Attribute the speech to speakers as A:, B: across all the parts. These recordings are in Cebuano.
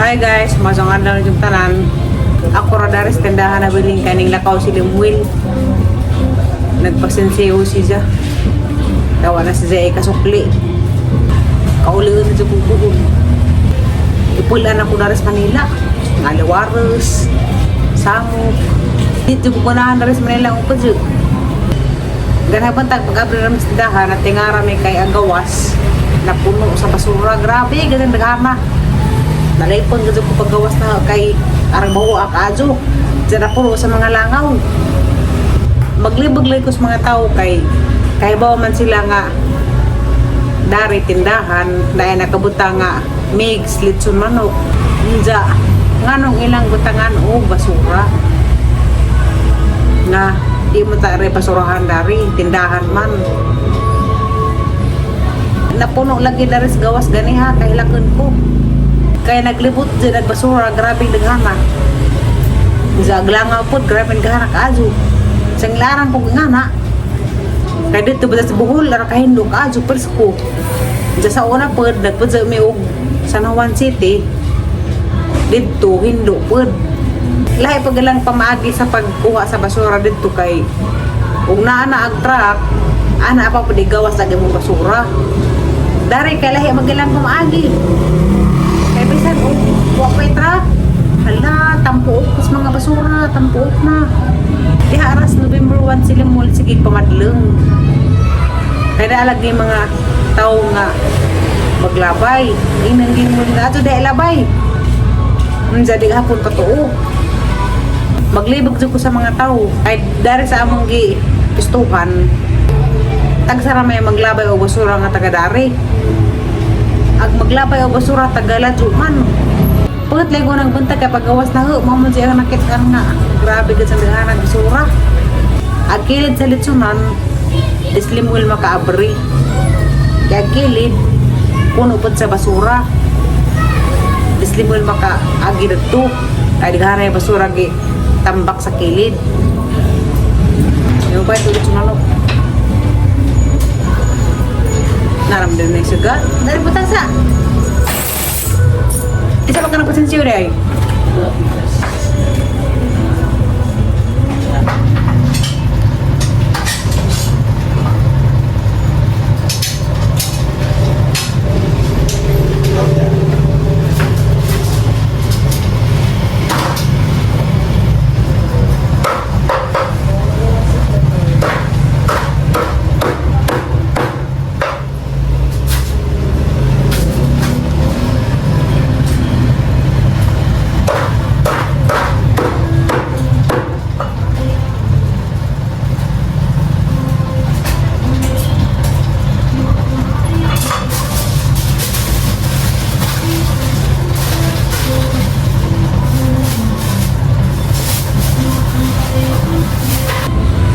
A: Hi guys, masong adlaw yung tanan. Ako ra dari sa tindahan na bilhin kaning lakaw si Limuel. Nagpasenseyo siya. Tawa na si Zay kasukli. Kaulion na siya kukuhon. Ipulan ako dari sa Manila. Ngaliwares, Samok. Dito ko kunahan dari sa Manila ang upod. Ganhapan tag pag-abri rami sa tindahan at tingara may kay agawas na puno sa basura. Grabe, ganun naghana. Nalaipon gud ko paggawas na kay arang bawo ak adyo. Diyan na puno sa mga langaw. Maglibog ko sa mga tao kay kay bawa man sila nga dari tindahan dahil nakabuta nga mix litson manok. Unja nganong ilang butangan o basura nga di mo ta re basurahan dari tindahan man, napuno lagi dari sa gawas ganiha kahilakon ko kaya naglibot dyan nagbasura, grabe daghana. Sa aglangaw pod, grabe daghana kaadyo. Sa nglaran ko nga na. Kaya dito ba sa Bohol, ara kahindo kaadyo presko. Diyan sa una pod, nagpud sa mi og San Juan City. Didto hindo pod. Lahi pag lang pamaagi sa pagkuha sa basura didto kay ug naa na ang truck, ana pa pud gawas lagi mong basura. Dari kay lahi magilang pamaagi. Kay bisan og wa pay truck, hala, tampuok pas mga basura, tampuok na. Diha aras November 1 sila mall sige pamadlong. Kaya na lagi mga tao nga maglabay. Inang mo na ato dahil labay. Unsa di hapon patuo. Maglibog jud ko sa mga tao. Ay dari sa among gi pistuhan. Tagsara may maglabay og basura nga taga dari. Ag maglabay og basura taga ladyo man. Pagkat lego ng buntag kay pagawas na ho, mao man siya nakit-an nga. Grabe gid sa daghanag basura. Ag kilid sa litsunan, islimul makaabri. Kaya kilid, puno pod sa basura. Islimul makaagi didto. Kay daghanay basura gi tambak sa kilid. Yung pa ito litsunan. Naramdam na yung suga. Dari butang sa. Isa pa ka ng pasensyo ay.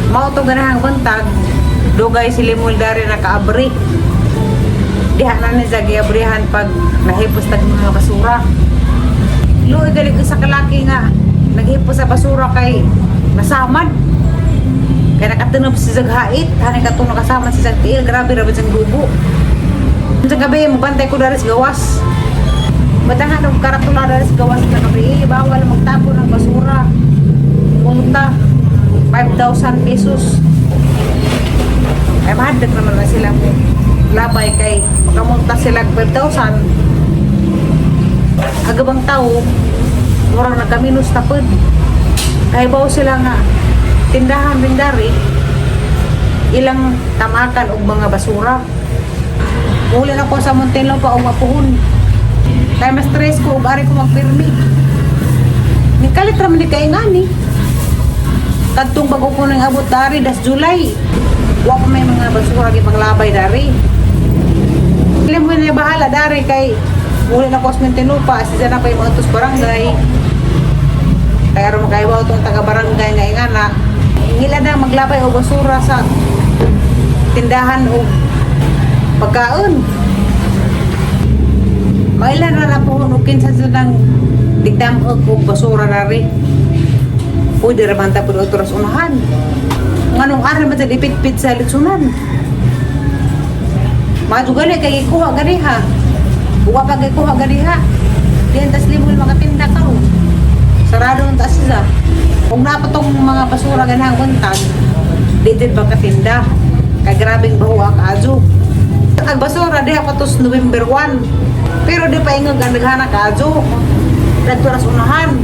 A: Mao to ganahang buntag, dugay si Limul dari nakaabri. Diha na ni sa giabrihan pag nahipos tag mga basura. Luoy gali ko sa kalaki nga naghipos sa basura kay nasamad. Kay nakatunob si Zaghait, hanay katong nakasama si Zagtiil, grabe ra ba siyang dugo. Sa gabi, mabantay ko dari sa gawas. Batangan og karatula dari sa gawas sa gabi, bawal magtapon ng basura. Multa, 5,000 pesos. Ay mahadlok naman na sila mo. Labay kay makamulta sila og 5,000. Agabang tao, murang nagkaminus tapod. Kay baw sila nga tindahan din dari ilang tamakan og mga basura. Uli na ko sa Muntinlupa og mapuhon. Kay mas stress ko og ari ko magpirmi. Ni kalit ra man ni kay ngani. Kadtong bago ko nang abot dari das July. Wa pa may mga basura gi panglabay dari. Dili mo na bahala dari kay uli na ko sa Muntinlupa, siya na pa yung mga tos barangay. Kaya aron makaiwaw tong taga barangay nga ingana. Ngila na maglabay og basura sa tindahan og pagkaon. Mailan na na po og kinsa sa nang digdam-og og basura nari. Pwede ra man ta pud otros unahan. Nganong ara man sa ipitpit sa litsunan. Madyo gali kay ikuha gani ha. Wa pa kay kuha gani ha. Diyan tas limol makatinda karon. Sarado ang taas siya. Kung napatong mga basura ganang buntag, di din makatinda. Kay grabeng baho ang adyo. Ang basura diha pa tos November 1. Pero di pa ingog ang daghana kaadyo. Dadto ra sa unahan.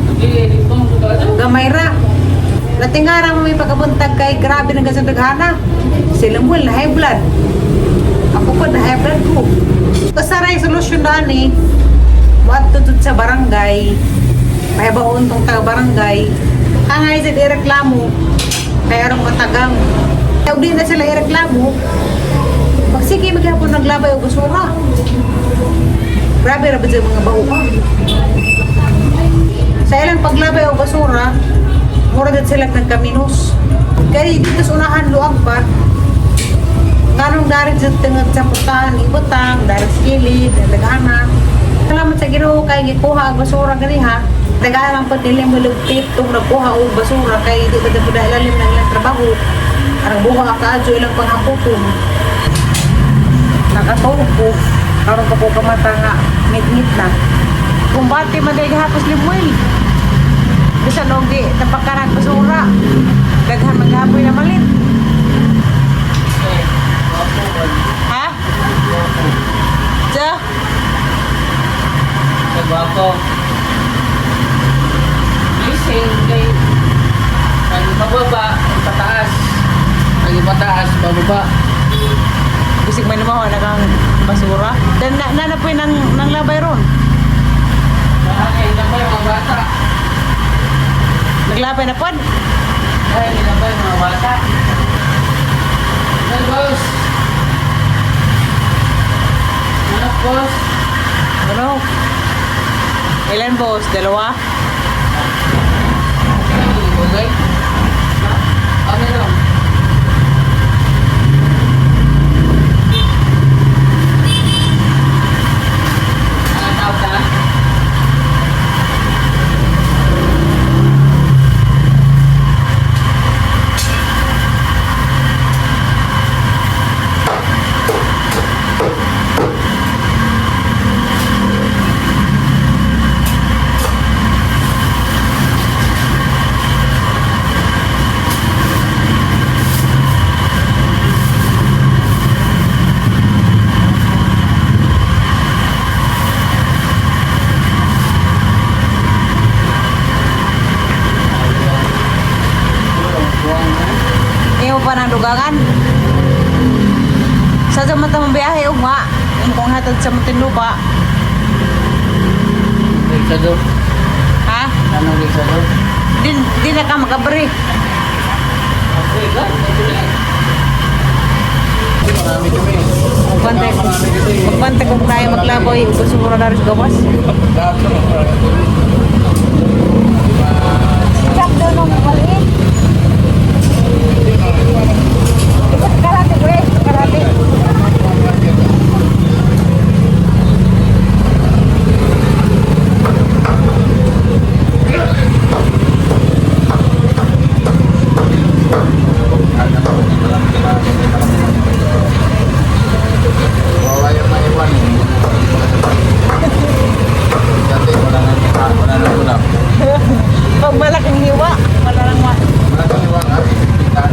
A: Gamay ra. Latingara mo may pagkabuntag kay grabe na sa daghana. Sila mo na high blood. Ako po na high blood ko. Basta ra yung solusyon daan eh. Muadto jud sa barangay. Pahibaon tong taga barangay. Angay sa ireklamo. Kay arong matagang. Kaya di na sila ireklamo. Pag sige maghapon naglabay og basura. Grabe ra ba dyan mga baho ka? Sa ilang paglabay og basura, mura din sila nagkaminos. Kaya dito sa unahan luag pa, nganong dari sa tengah sa putahan, ibutang, dari sa kilid, daghana. Salamat sa Ginoo kay gikuha ang basura gani ha. Daghan po nila mulugpit tong nagkuha og basura kay di ba dapat ilalim ng ilang trabaho. Arang buha ka adyo ilang panghaputon. Nakatulog ko, karon pa ko kamata nga ngit-ngit na. Kumbati man dahil gahapos limuel. Bisan og di tapakan ang basura. Daghan maghapoy na malit. Ha? Ja?
B: Nagwako. Gising kay ang pababa, ang pataas. Ang pataas, bababa.
A: Bisig may namaw na kang basura. Dan na na po ng labay ron.
B: Ay, nabay mga bata.
A: Naglabay na pod.
B: Ay, nabay mga bata. Ay, boss. Ano, boss?
A: Ano? Ilan boss? Dalawa?
B: Ay, bugay. Ano lang? Ano tawag ka?
A: Iyo pa ng dugangan. Sa sa mata mong biyahe ugma. Yung kong hatad sa Muntinlupa.
B: Riksado.
A: Ha?
B: Ano riksado?
A: Di na ka makabri.
B: Okay, ka. Marami kami.
A: Magbantay, magbantay kung tayo maglaboy. Basura na rin gawas.
B: Lahat kami. Marami kami.
A: Check doon ng maliit. Karate ko eh. Karate.
C: Wala yung maiwan. Dati wala nang wala nang ulam.
A: Pag malaking hiwa, wala nang wa.
C: Wala nang iwan ha. Kita.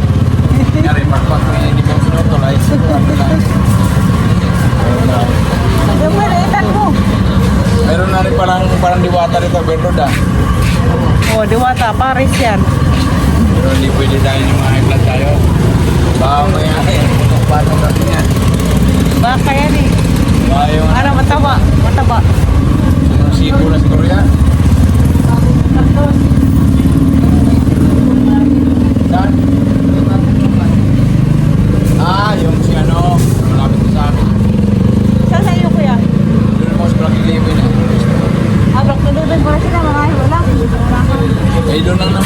C: Kunyari, pagpag may hindi kang sinutol ay siguro ano lang.
A: Yung maliitan mo.
C: Meron na rin parang, parang diwata rito, Bernard ah.
A: Oh, diwata, Paris yan.
C: Pero hindi pwede tayo ng mga high blood tayo. Baka may paano natin yan.
A: Baka yan eh.
C: Baka yung
A: Ano, mataba. Mataba.
C: yung sibo na siguro yan. Saan? Ah, yung si ano, malapit sa amin.
A: Saan sa iyo, kuya?
C: Doon mo sa Black Living na.
A: Ah, Black Lubin. Para sila, mga wala.
C: Eh, doon lang.